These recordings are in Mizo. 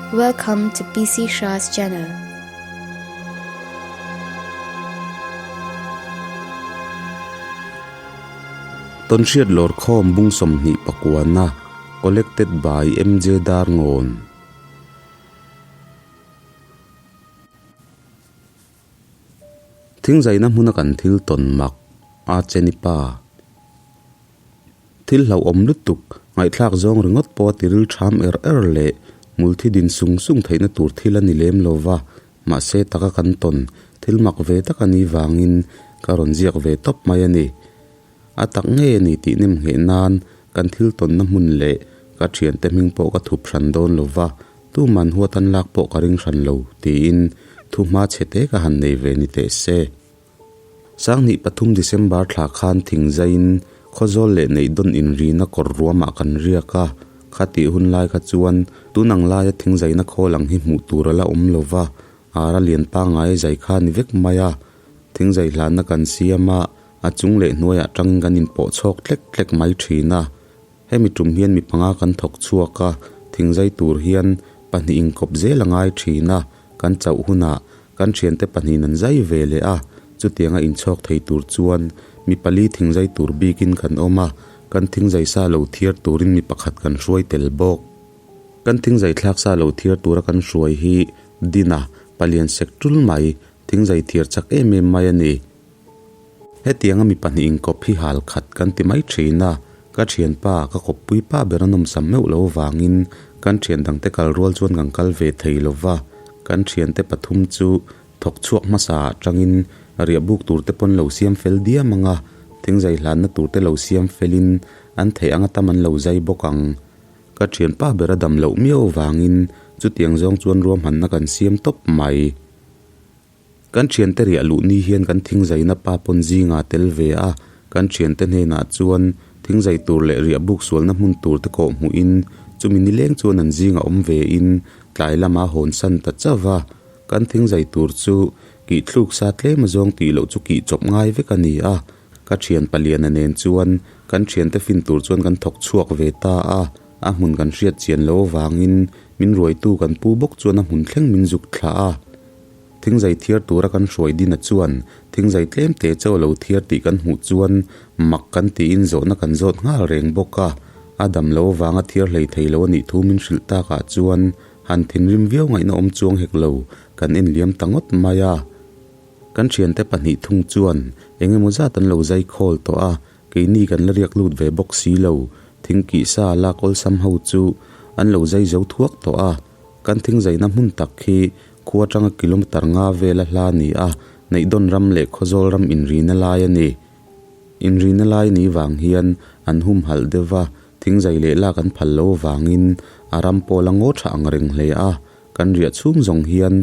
Welcome to PC Shah's channel. Tawnhriat lawrkhawm bung sawmhnih pakuana Collected by MJ Darngawn. Thingzaina hmuna kan thil tawn mak a cheni pa. Thil hlauhawm lutuk, ngaihthlak zawng ringawt pawh a tiril ṭham er er leh hmulthi din sung sung theihna tur thil a ni lem lo va, mahse taka kan tawn thil mak ve tak a nih vangin ka rawn ziak ve tawp mai a ni. A tak ngei a ni tih nem ngheh nan kan thil tawnna hmun leh ka thiante hming pawh ka thup hran dawn lo va, tuman huat an lak pawh ka ring hran lo tiin thu hma chhe te ka han nei ve ni teh se. Sanghnih pathum December thla khan thingzaiin Khawzawl leh Neihdawn inrina kawr ruamah kan riak a, khatih hun lai kha chuan tun ang laia thingzaina khawl ang hi hmuh tur a la awm lo va, ara lian pangngai zai kha a ni vek mai a. Thingzai hlanna kan siam a, a chung leh hnuaiah tangin kan inpawh chhawk tlek tlek mai thin a. Hemi tum hian mi panga kan thawk chhuak a, thingzai tur hian pahnih inkawp zel a ngai thin a, kan chauh hunah kan thiante pahnihin an zai ve leh a, chutianga inchhawk thei tur chuan mi pali thingzai tur bikin kan awm a, kan thingzai sa lo thiar turin mi pakhat kan hruai tel bawk. Kan thingzai thlak sa lo thiar tura kan hruai hi Dina, palian sek tul mai, thingzai thiar chak em em mai a ni. Hetianga mi pahnih inkawp hi hal khat kan ti mai thin a, ka thianpa, ka kawppui pa ber a nawmsam meuh lo vangin kan thian dangte kal rual chuan kan kal ve thei lo va, kan thiante pathum chu thawk chhuak hmasa ah tangin riah buk tur te pawn lo siam fel diam ang a, thingzai hlanna tur te lo siam felin an theih anga tam an lo zai bawk ang. Ka thianpa ber a dam loh miau vangin chutiang zawng chuan ruahmanna kan siam tawp mai. Kan thiante riah luh ni hian kan thingzaina pa pawn zingah tel ve a, kan thiante hnenah chuan thingzai tur leh riah buk sualna hmun tur te kawh hmuhin chumi nileng chuan an zingah awm ve in tlai lama hawn san ta chauh va. Kan thingzai tur chu kih thluk sa tlem azawng tih loh chu kih chawp ngai vek a ni a, ka thian paliana nen chuan kan thiante fin tur chuan kan thawk chhuak ve ta a, a hmun kan hriat chian lo avangin min ruaitu kan pu bawk chuan a hmun thleng min zuk thlah a. Thingzai thiar tura kan hruai dina chuan thingzai tlem te chaw lo thiar tih kan hmuh chuan mak kan tiin zawhna kan zawt nghal reng bawk a. A dam lo avanga thiar hlei thei lo a nih thu min hrilh takah chuan han thinrim viau ngaihna awm chuang hek lo kan en liam ta ngawt mai a. Kan thiante pahnih thung chuan eng emaw zat an lo zai khawl tawh a, keini kan la riak lut ve bawk si lo. Thingkih sa lak awlsam ho chu an lo zai zo thuak tawh a. Kan thingzaina hmun tak khi khua atanga kilometer nga vela hla a ni a, Neihdawn ram leh Khawzawl ram inrina lai a ni. Inrina lai ni vang hian an humhalh deuh va, thingzai leh lak an phal lo avangin a ram pawl a ngaw tha ang reng hle a. Kan riah chhung zawng hian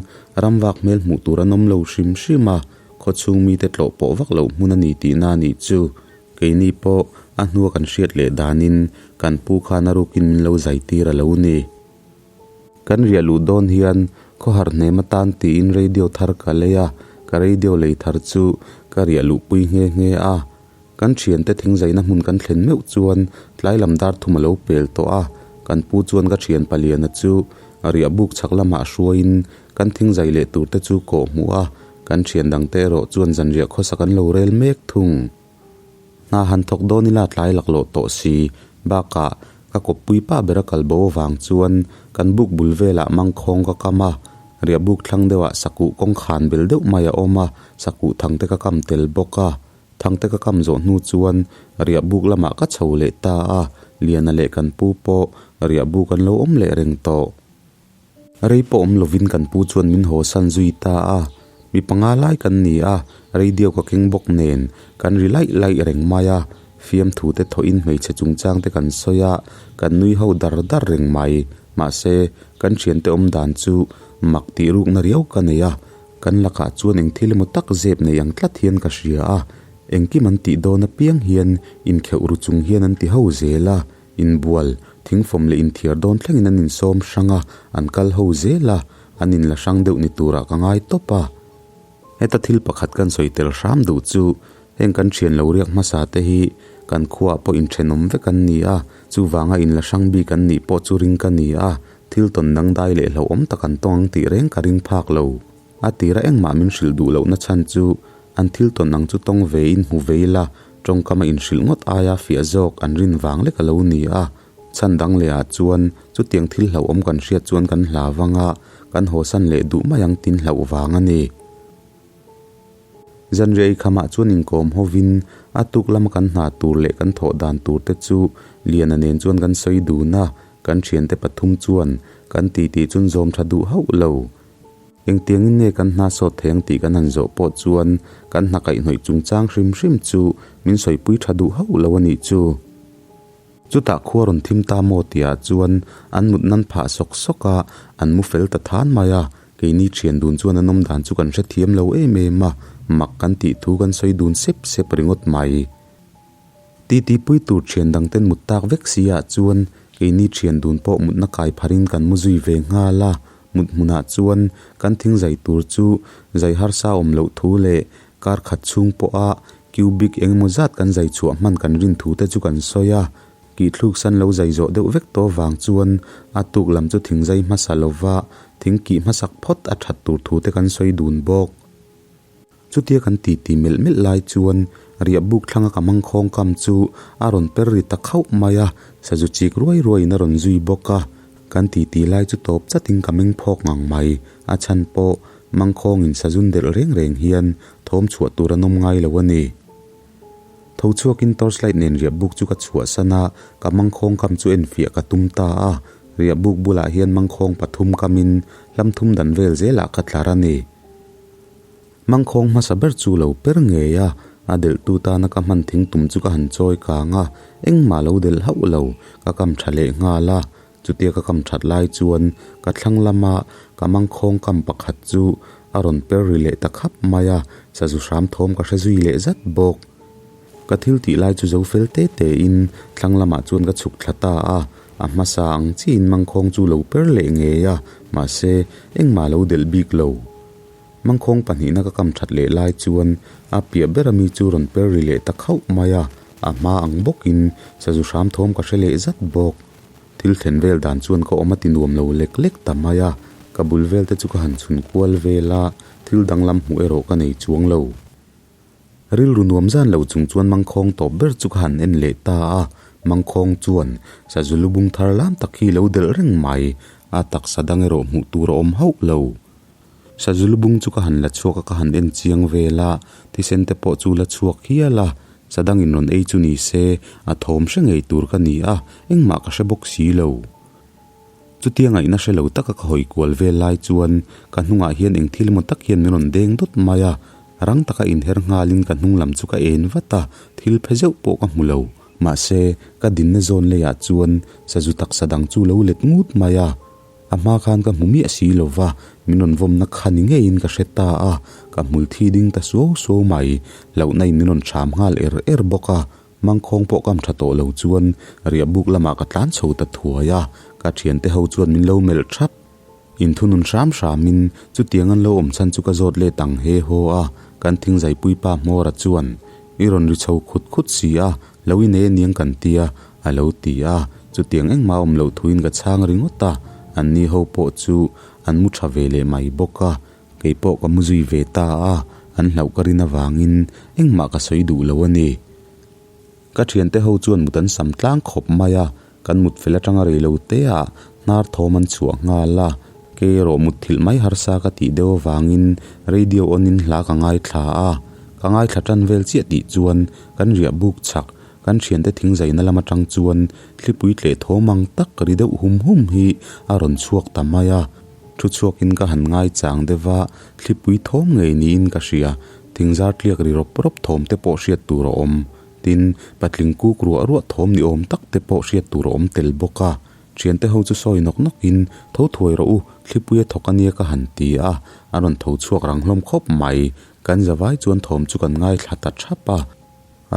ram vak hmel hmuh tur an awm lo hrim hrim a, khaw chhung mite tlawh pawh vak loh hmun a ni tihna a nih chu. Keini pawh a hnua kan hriat leh danin kan pu khan a rukin min lo zai tir a lo ni. Kan riah luh dawn hian khawhar hnem atan tiin radio thar ka lei a, ka radio lei thar chu ka riah luhpui nghe nghe a. Kan thiante thingzaina hmun kan thlen meuh chuan tlai lam dar thum a lo pel tawh a, kan pu chuan ka thian paliana chu riah buk chhak lamah hruaiin kan thingzai leh tur te chu kawh hmuh a, kan thian dangte erawh chuan zanriah khawsa kan lo rel mek thung. Hna han thawk dawn ila tlai laklawh tawh si, bakah ka kawppui pa bera kal bo avang chuan kan buk bul velah mangkhawng ka kam a, riah buk thlang deuhah sakuh kawngkhan bel deuh mai a awm a, sakuh thangte ka kam tel bawk a. Thangte ka kam zawh hnu chuan riah buk lamah ka chho leh ta a, Liana leh kan pu pawh riah buk an lo awm leh reng tawh. Rei pawh awm lovin kan pu chuan min haw san zui ta a, mi panga lai kan ni a, radio ka keng bawk nen kan ri laih laih reng mai a, fiamthu te thawhin hmeichhe chungchang te kan sawi a, kan nui ho dar dar reng mai. Mahse, kan thiante awm dan chu mak tih rukna riau ka nei a, kan lakah chuan eng thil emaw tak zep nei ang tlat hian ka hria a, engkim an tih dawn apiang hian inkheuh ru chung hian an ti ho zel a. Inbual, thingfawm leh inthiar dawn thlengin an insawm hrang a, an kal ho zel a, an inla hrang deuh ni turah ka ngai tawp a. Heta thil pakhat kan sawi tel hram duh chu heng kan thian lo riak hmasa te hi kan khuaah pawh inthenawm vek an ni a, chuvanga inla hrang bik an nih pawh chu ring ka ni a, Thil tawn dangdai leh hlauhawm tak an tawng ang tih reng ka ring phak lo. A tira engmah min hrilh duh lohna chhan chu an thil tawn ang chu tawng vein hmu ve ila tawngkama inhrilh ngawt aia fiah zawk an rin vang lek a lo ni a. Chhan dang lehah chuan chutiang thil hlauhawm kan hriat chuan kan hla vang a, kan hawsan leh duh mai ang tin hlauh vang a ni. Zanriah ikhamah chuan inkawm hovin a tuk lama kan hna tur leh kan thawh dan tur te chu Liana nen chuan kan sawi dun a, kan thiante pathum chuan kan titi chun zawm tha duh hauh lo. Engtiangin nge kan hna sawt thei ang tih kan han zawh pawh chuan kan hna kaihhnawih chungchang hrim hrim chu min sawipui tha duh hauh lo a nih chu. Chutah khua rawn thim ta maw tihah chuan an mut nan phah sawk sawk a, an mu fel ta than mai a. Keini thian dun chuan an awm dan chu kan hrethiam lo em em a, mak kan tih thu kan sawi dun sep sep ringawt mai. Titi pui tur thian dang ten mut tak vek si ah chuan keini thian dun pawh mutna kai pharin kan mu zui ve nghal a, mut hmunah chuan kan thing zai tur chu zai harsa awm loh thu leh Kar khat chhung pawha cubic engemaw zat kan zai chhuah hman kan rin thu te chu kan sawi a, kihthluk san lo zai zawh deuh vek tawh vang chuan a tuk lam chu thing zai hmasa lova thing kih hmasak phawt a that tur thu te kan sawi dun bawk. Chutia kan titi melh melh lai chuan riah buk thlanga ka mangkhawng kam chu a rawn per ri ta khauh mai a, sazu chik ruai ruaiin a rawn zui bawk a, kan titi lai chu tawp chatin ka meng phawk ngang mai, a chhan pawh Mangkhawngin sazun delh reng reng hian thawm chhuah tur an awm ngai lo a ni. Tho chhuakin torchlight nen riahbuk chu ka chhuahsan a, ka mangkhawng kam chu enfiah ka tum ta a. Riahbuk bulah hian mangkhawng pathum kamin hlam thum dan vel zelah ka tlar a ni. Mangkhawng hmasa ber chu lo per ngei a, a delhtu tana ka hman thing tum chu ka han chawi kang a, engmah lo delh hauh lo, ka kam tha leh nghal a. Chutia ka kam that lai chuan ka thlang lama ka mangkhawng kam pakhat chu a rawn per ri leh ta khap mai a, sazu hram thawm ka hre zui leh zat bawk. Ka thil tih lai chu zo fel te te in thlang lamah chuan ka chhuk thla ta a, a hmasa ang chiin mangkhawng chu lo per leh ngei a, mahse engmah lo delh bik lo. Mangkhawng pahnihna ka kam that leh lai chuan a piah ber ami chu rawn per ri leh ta khauh mai a, a hma ang bawkin sazu hram thawm ka hre leh zat bawk. Thil thlen vel dan chuan ka awm a ti nuam lo lek lek ta mai a, ka bul vel te chu ka han chhun kual vel a, thil danglam hmuh erawh ka nei chuang lo. Rilru nuam zan lo chung chuan mangkhawng tawp ber chu ka han en leh ta a, mangkhawng chuan sazu lubung thar lam tak hi lo delh reng mai, a taksa dang erawh hmuh tur a awm hauh lo. Sazu lubung chu ka han la chhuak a, ka han en chiang vel a, thisen te pawh chu la chhuak hial a, sadang in rawn ei chu ni se, a thawm hre ngei tur ka ni a, engmah ka hre bawk si lo. Chutia ngaihna hre lo taka ka hawi kual vel lai chuan ka hnungah hian eng thil emaw tak hian min rawn deng dawt mai a, rang taka inher nghalin ka hnung lam chu ka en vat a, thil phe zeuh pawh ka hmu lo. Mahse, ka dinna zawn leiah chuan sazu taksa dang chu lo let ngut mai a. A hma khan ka hmu miah si lo va, min rawn vawmna kha ni ngeiin ka hre ta a, ka hmul thi ding ta suau suau mai. Hlauhna in min rawn ṭham nghal er er bawk a, mangkhawng pawh kam ṭha tawh lo chuan riahbuk lamah ka tlan chho ta thuai a, ka ṭhiante ho chuan min lo melh ṭhap. Inthunun hram hramin chutiang an lo awm chhan chu ka zawt let ang he haw a, kan thingzaipui pa Hmawra chuan, I rawn ri chho khut khut si a, Lo i nei aniang kan tia, a lo ti a, chutiang engmah awm loh thuin ka chhang ringawt a, anni ho pawh chu an mu tha ve leh mai bawk a, kei pawh ka mu zui ve ta a, an hlauh ka rin avangin engmah ka sawi duh lo a ni. Ka thiante ho chuan mut an sam tlang khawp mai a, kan mut fel atanga rei lo te ah hnar thawm an chhuah nghal a, kei erawh mut thilh mai harsa ka tih deuh avangin radio on in hla ka ngaithla a, ka ngaithla tan vel chiah tih chuan kan riah buk chak, kan thiante thing zaina lam atang chuan thlipui tleh thawm ang tak ri deuh hum hum hi a rawn chhuak ta mai a, thu chhuakin ka han ngai chang deuh a, thlipui thawm ngei niin ka hria, thingzar tliak ri rawp rawp thawm te pawh hriat tur a awm. Tin, patling kuk ruah ruah thawm ni awm tak te pawh hriat tur a awm tel bawk a. Thiante ho chu sawi nawk nawkin, Tho thuai rawh u, thlipui a thawk a nia ka han ti a, a rawn tho chhuak rang hlawm khawp mai. Kan zavai chuan thawm chu kan ngaithla ta thap a.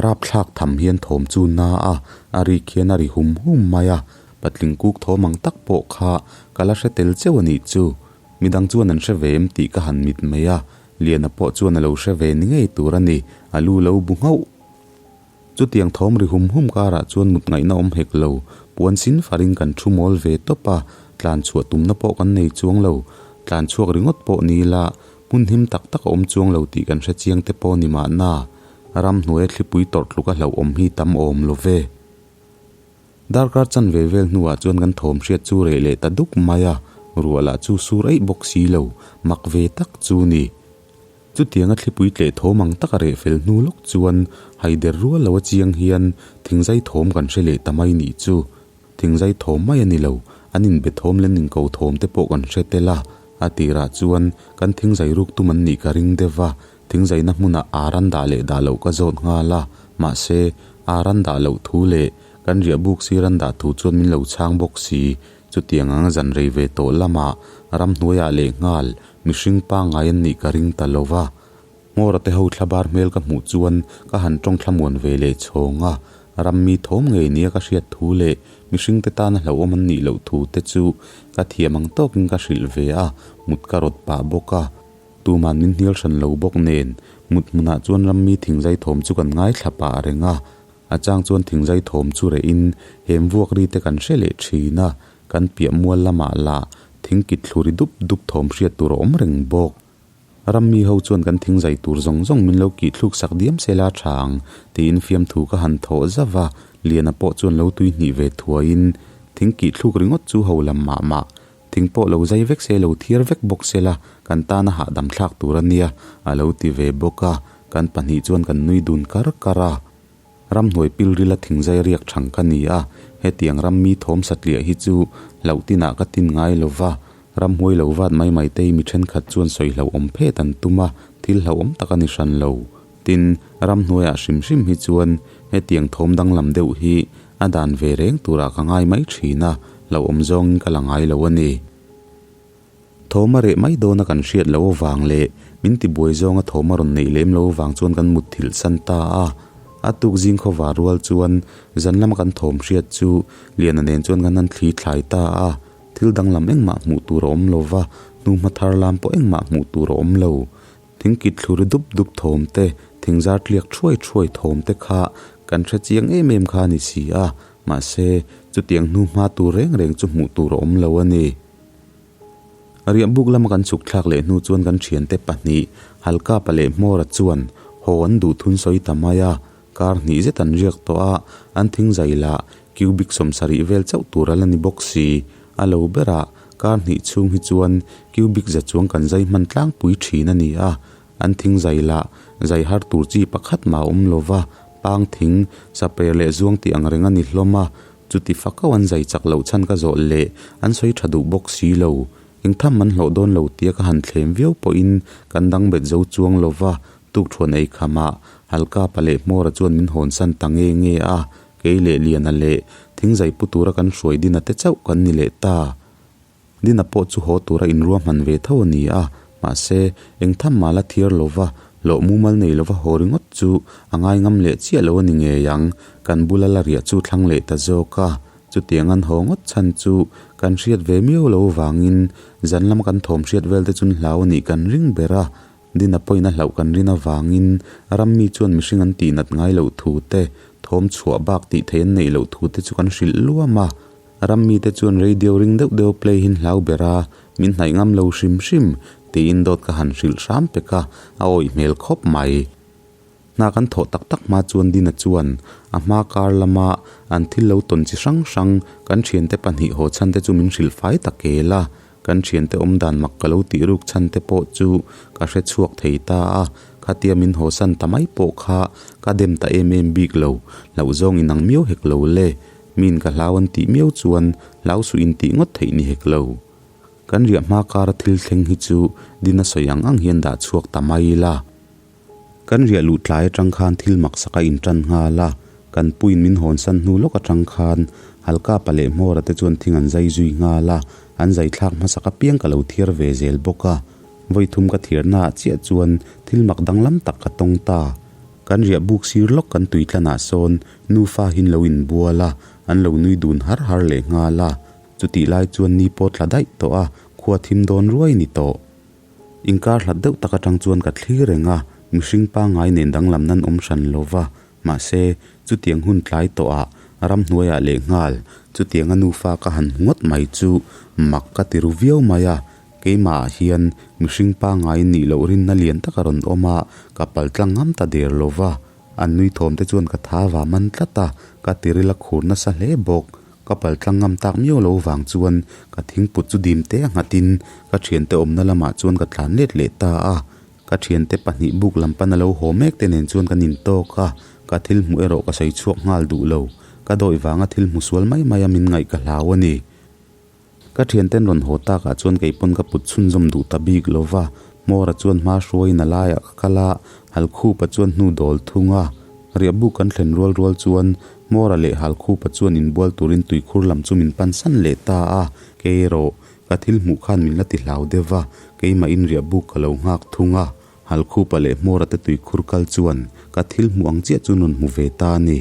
Rapthlak tham hian thawm chu na a, a rik hian a ri hum hum mai a. Patling kuk thawm ang tak pawh kha ka la hre tel cheu a nih chu. Midang chuan an hre ve em tih ka han mit mai a, Liana pawh chuan a lo hre ve ni ngei tur a ni, a lu lo bu nghauh. Chutiang thawm ri hum hum karah chuan mut ngaihna awm hek lo, puan sin farin kan thu mawl ve tawp a. Tlan chhuah tumna pawh kan nei chuang lo. Tlan chhuak ringawt pawh ni ila, hmun him tak tak a awm chuang lo tih kan hre chiang te pawh ni mahna, ramhnuaia thlipui tawrh tluk a hlauhawm hi tam awm lo ve. Darkar chanve vel hnuah chuan kan thawm hriat chu reh leh ta duk mai a, ruah lah chu sur eih bawk si lo, mak ve tak chu ni. Chutianga thlipui tleh thawm ang taka reh fel hnu lawk chuan haider rual lo a chiang hian thingzai thawm kan hre leh ta mai nih chu. Thingzai thawm mai a ni lo, an inbe thawm leh an inko thawm te pawh kan hre tel a. A tirah chuan kan thingzai ruk tum an nih ka ring deuh a, thingzaina hmunah ar an dah leh dah loh ka zawt nghal a, mahse ar an dah loh thu leh kan riah buk sir an dah thu chuan min lo chhang bawk si. Chutiang anga zan rei ve tawh lamah ramhnuaiah leh nghal mihring pangngai an nih ka ring ta lo va. Hmawra te ho thlabar hmel ka hmuh chuan ka han tawng thlamuan ve leh chhawng a, rammi thawm ngei nia ka hriat thu leh mihring te tana hlauhawm an nih loh thu te chu ka thiam ang tawkin ka hrilh ve a, mut ka rawt pah bawk a. Tuman min hnial hran lo bawk nen mut hmunah chuan rammi thingzai thawm chu kan ngaithla pah reng a. A chang chuan thingzai thawm chu rehin hem vuak ri te kan hre leh thin a, kan piah mual lamah lah thing kit thlu ri dup dup thawm hriat tur a awm reng bawk. Rammi ho chuan kan thingzai tur zawng zawng min lo kih thluk sak diam sela tha ang tiin fiamthu ka han thawh zauh a, Liana pawh chuan lo tui hnih ve thuaiin thing kih thluk ringawt chu ho lam mah mah thing pawh lo zai vek se lo thiar vek bawk sela kan tana hahdam thlak tur a nia a lo ti ve bawk a, kan pahnih chuan kan nui dun kar kar a. Ramhnuai pilrila thingzai riak thang ka ni a, hetiang rammi thawm satliah hi chu hlauh tinah ka tin ngai lo va, ramhnuai lo vat mai mai te hi mi thenkhat chuan sawi hlauhawm phet an tum a, thil hlauhawm tak a ni hran lo. Tin, ramhnuaiah hrim hrim hi chuan hetiang thawm danglam deuh hi a dan ve reng turah ka ngai mai thin a, hlauhawm zawngin ka la ngai lo a ni. Thawm a reh mai dawna kan hriat loh avang leh min tibuai zawnga thawm a rawn neih lem loh avang chuan kan mutthilh san ta a. A tuk zing khawva rual chuan zan lama kan thawm hriat chu Liana nen chuan kan han thli thlai ta a. Thil danglam engmah hmuh tur a awm lo va, hnuhma thar lam pawh engmah hmuh tur a awm lo. Thing kit thluri dup dup thawm te, thing zar tliak thuai thuai thawm te kha kan hre chiang em em kha a ni si a, mahse chutiang hnuhma tur reng reng chu hmuh tur a awm lo a ni. Riahbuk lama kan chhuk thlak leh hnu chuan kan thiante pahnih, Halkapa leh Hmawra chuan haw an duh thun sawi ta mai a, kar hnih zet an riak tawh a, an thingzai lah cubic sawmsarih vel chauh tur a la ni bawk si. A lo berah kar hnih chhung hi chuan cubic za chuang kan zai hman tlangpui thin a ni a, an thingzai lah zai har tur chi pakhat mah a awm lo va, pang thing, saper leh zuang tih ang reng a ni hlawm a, Chuti fakau an zai chak loh chhan ka zawh leh an sawi tha duh bawk si lo. Engtham an hlawh dawn lo tia ka han thlem viau pawhin kan dang bet zo chuang lo va, tukṭhuan ei khamah Halkapa leh Hmawra chuan min hawn san ta nge nge a, kei leh Liana leh thingzai pu tura kan hruai Dina te chauh kan ni leh ta. Dina pawh chu haw tura inruahman ve tho a ni a, mahse, eng tham mah la thiar lo va, hlawh mumal nei lova haw ringawt chu a ngai ngam leh chiah lo a ni ngei ang, kan bula la riah chu thlang leh ta zawk a. Chutiang an haw ngawt chhan chu kan hriat ve miau lo vangin zan lama kan thawm hriat vel te chun hlau a nih kan ring ber a, Dina pawhin a hlauh kan rin avangin rammi chuan mihring an tihnat ngai loh thu te, thawm chhuah bak tih theih an neih loh thu te chu kan hrilh luam a. Rammi te chuan radio ring deuh deuh play hin hlau ber a, min hnaih ngam lo hrim hrim, tiin dawt ka han hrilh hram pek a, a awih hmel khawp mai. Hna kan thawh tak tak hma chuan Dina chuan a hma kar lama an thil lo tawn chi hrang hrang kan thiante pahnih haw chhan te chu min hrilh fai ta kel a, kan thiante awm dan mak ka lo tih ruk chhan te pawh chu ka hre chhuak thei ta a, khatia min haw san ta mai pawh kha ka dem ta em em bik lo, hlauh zawng inang miau hek lo le. Min ka hlau an tih miau chuan hlau suh in tih ngawt theih ni hek lo. Kan riah hma kara thil thleng hi chu Dina sawi ang ang hian dah chhuak ta mai ila. Kan riah luh tlai atang khan thil maksak a intan nghal a, kan puin min hawnsan hnu lawk atang khan Halkapa leh Hmawra te chuan thing an zai zui nghal a, an zai thlak hmasak apiang ka lo thiar ve zel bawk a. Vawi thum ka thiarnaah chiah chuan thil mak danglam tak ka tawng ta. Kan riah buk sir lawk kan tui tlanah sawn nufa hin lo inbual a, an lo nui dun har har leh nghal a. Chutih lai chuan ni pawh tla daih tawh a, khua thim dawn ruai ni tawh. Inkar hlat deuh tak atang chuan ka thlir reng a, mihring pangngai nen danglam nan awm hran lo va, mahse, chutiang hun tlai tawhah Ramhnuaiah lehnghal chutianga nufa ka han hmu ngawt mai chu mak ka ti ru viau mai a, keimahah hian mihring pangngai nih loh rinna lian tak a rawn awm a, ka paltlang ngam ta der lo va. An nui thawm te chuan ka tha va man tlat a, ka tiril a khur nasa hle bawk. Ka paltlang ngam tak miau lo vang chuan ka thingput chu dim te a nghatin ka thiante awmna lamah chuan ka tlan let leh ta a. Ka thiante pahnih buk lam pana lo haw mek te nen chuan kan intawk a, ka thil hmuh erawh ka sawi chhuak nghal duh lo. Ka dawi vanga thil hmu sual mai mai a min ngaih ka hlau a ni. Ka thianten rawn haw takah chuan kei pawn ka put chhunzawm duh ta bik lo va, Hmawra chuan hma hruaiin a laiah ka kal a, Halkhupa chuan hnu dawl thung a. Riahbuk kan thlen rual rual chuan Hmawra leh Halkhupa chuan inbual turin tuikhur lam chu min pansan leh ta a, kei erawh Ka thil hmuh khan min la ti hlau deuh va, keimah in riah buk ka lo nghak thung a, Halkhupa leh Hmawra te tuikhur kal chuan ka thil hmuh ang chiah chu rawn hmu ve ta a ni.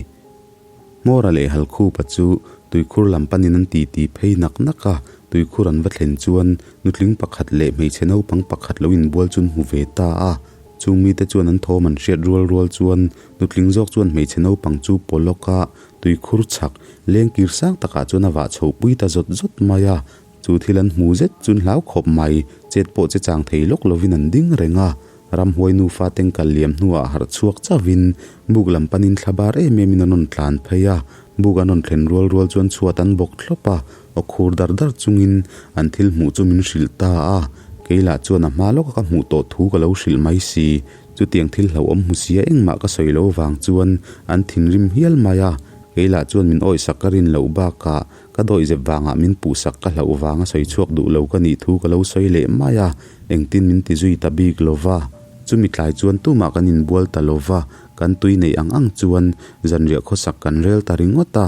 Hmawra leh Halkhupa chu tuikhur lam panin an ti ti phei nak nak a, tuikhur an va thlen chuan nutling pakhat leh hmeichhe naupang pakhat lo inbual chu an hmu ve ta a. Chung mite chuan an thawm an hriat rual rual chuan nutling zawk chuan hmeichhe naupang chu paw lawk a, tuikhur chhak lengkir sang takah chuan a vah chho pui ta zawt zawt mai a. Chu thil an hmu zet chun hlau khawp mai, chet pawh che chang thei lawk lovin an ding reng a. Ramhuai nufa teng kal liam hnuah harh chhuak chauhin buk lam panin thla bar em emin an rawn tlan phei a. Buk an rawn thlen rual rual chuan chhuat an bawk thlawp a, aw khur dar dar chungin an thil hmuh chu min hrilh ta a. Kei lah chuan a hma lawka ka hmuh tawh thu ka lo hrilh mai si. Chutiang thil hlauhawm hmu sia engmah ka sawi lo vang chuan an thinrim hial mai a. Kei lah chuan min awihsak ka rin loh bakah Ka dawihzep vangah min puhsak ka hlauh vanga sawi chhuak duh lo ka nih thu ka lo sawi leh mai a, engtin min ti zui ta bik lo va. Chumi tlai chuan tumah kan inbual ta lo va, kan tui neih ang ang chuan zanriah khawsak kan rel ta ringawt a.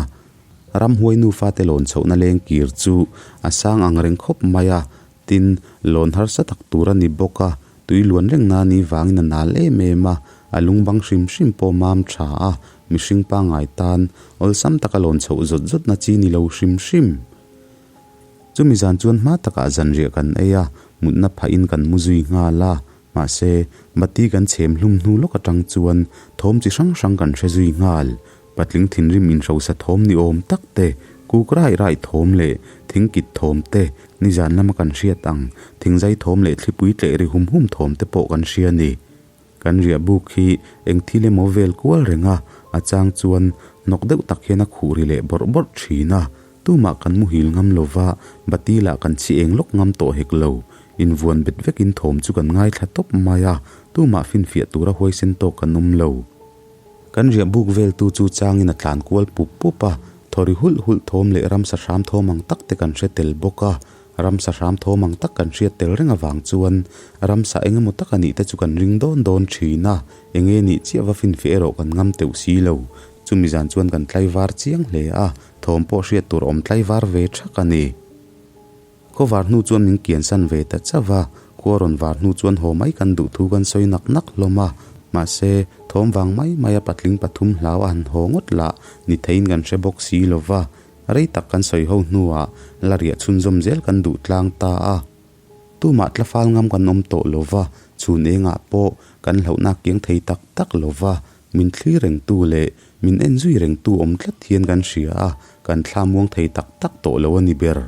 Ramhuai nufa te lawn chhohna leng kir chu a sang ang reng khawp mai a, tin, lawn harsa tak tur a ni bawk a, tui luan reng na ni vangin a nal em em a, a lung bang hrim hrim pawh mam tha a, mihring pangngai tan awlsam taka lawn chhoh zawt zawt na chi ni lo hrim hrim. Chumi zan chuan hma takah zanriah kan ei a, mutna phahin kan mu zui nghal a, mahse, bati kan chhem hlum hnu lawk atang chuan thawm chi hrang hrang kan hre zui nghal. Patling thinrim inhrosa thawm ni awm tak te, kuk rai rai thawm leh thingkit thawm te, nizan lama kan hriat ang thingzai thawm leh thlipui tleh ri hum hum thawm te pawh kan hria a ni. Kan riah buk hi eng thil emaw vel kual reng a, a chang chuan hnawk deuh tak hian a khuh ri leh bawrh bawrh thin a. Tumah kan muhil ngam lova, bati lah kan chhi eng lawk ngam tawh hek lo. Invuan bet vekin thawm chu kan ngaithla tawp mai a, tumah finfiah tura huaisen tawk kan awm lo. Kan riah buk vel tu chu changin a tlan kual pup pup a, thaw ri hulh hulh thawm leh ramsa hram thawm ang tak te kan hre tel bawk a. Ramsa hram thawm ang tak kan hriat tel reng avang chuan ramsa eng emaw tak a nih te chu kan ring dawn dawn thin a, eng nge nih chiah va finfiah erawh kan ngam teuh si lo. Chumi zan chuan kan tlaivar chiang hle a, thawm pawh hriat tur awm tlaivar ve thak a ni. Khaw var hnu chuan min kian san ve ta chauh a, khua rawn var hnu chuan haw mai kan duh thu kan sawi nak nak hlawm a, mahse, thawm vang mai mai a patling pathum hlau a han haw ngawt lah ni theiin kan hre bawk si lo va, rei tak kan sawi ho hnuah la riah chhunzawm zel kan duh tlang ta a. Tumah tlafal ngam kan awm tawh lo va, chhun engah pawh kan hlauhna kiang thei tak tak lo va, min thlir rengtu leh min en zui rengtu awm tlat hian kan hria a, kan thla muang thei tak tak tawh lo a ni ber.